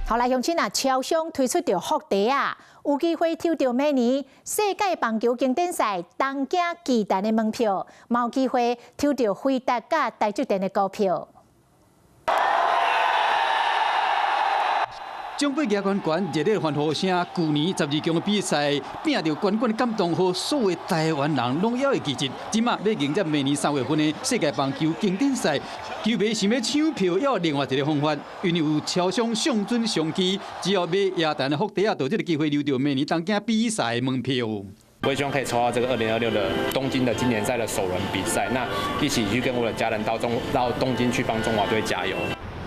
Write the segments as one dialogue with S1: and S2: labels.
S1: 好來，鄉親啊，超商推出著福袋仔，有機會抽著明年世界棒球經典賽東京巨蛋的門票，嘛有機會抽著輝達佮台積電的股票。
S2: 獎杯舉懸懸，熱烈歡呼聲。舊年12強的比賽，拼著冠軍的感動，予所有台灣人攏猶會記得。這馬欲迎接明年3月份的世界棒球經典賽，球迷想欲搶票，猶有另外一个方法，因為有超商上準商機，只要買耶誕的福袋仔，就這个機會留著明年東京比賽的門票。
S3: 我也希望可以抽到這個2026的東京的經典賽的首輪比賽，那一起去跟我的家人到東京去幫中華隊加油。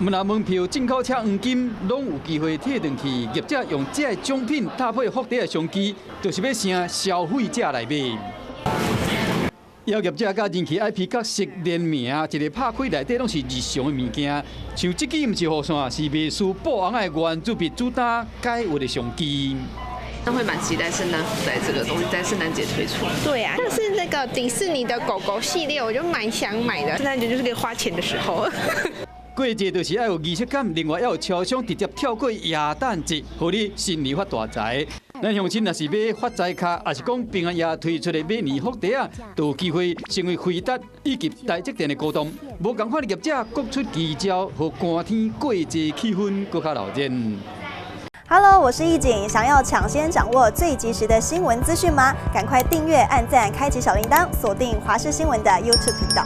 S2: 毋但門票、進口車黃金，攏有機會提轉去。業者用這个獎品搭配福袋的商機，就是欲請消費者來買。有業者佮人氣 IP 角色聯名，一个拍開內底攏是日常的物件。像這支毋是雨傘，是賣書布尪仔的圓珠筆主打解壓的商機。
S4: 那會蠻期待聖誕福袋這個東西在聖誕節推出。
S5: 對啊，像是那個迪士尼的狗狗系列，我就蠻想買的。聖誕節就是可以花錢的時候。
S2: 過節就是愛有儀式感，另外猶有超商直接跳過耶誕節，予你新年發大財。咱鄉親若是買發財卡，抑是講平安夜推出的馬年福袋仔，就有機會成為輝達以及台積電的股東。無仝款的業者各出奇招，予寒天過節氣氛閣較熱鬧。
S6: Hello，我是易景，想要搶先掌握最及時的新聞資訊嗎？趕快訂閱、按讚、開啟小鈴鐺，鎖定華視新聞的 YouTube 頻道。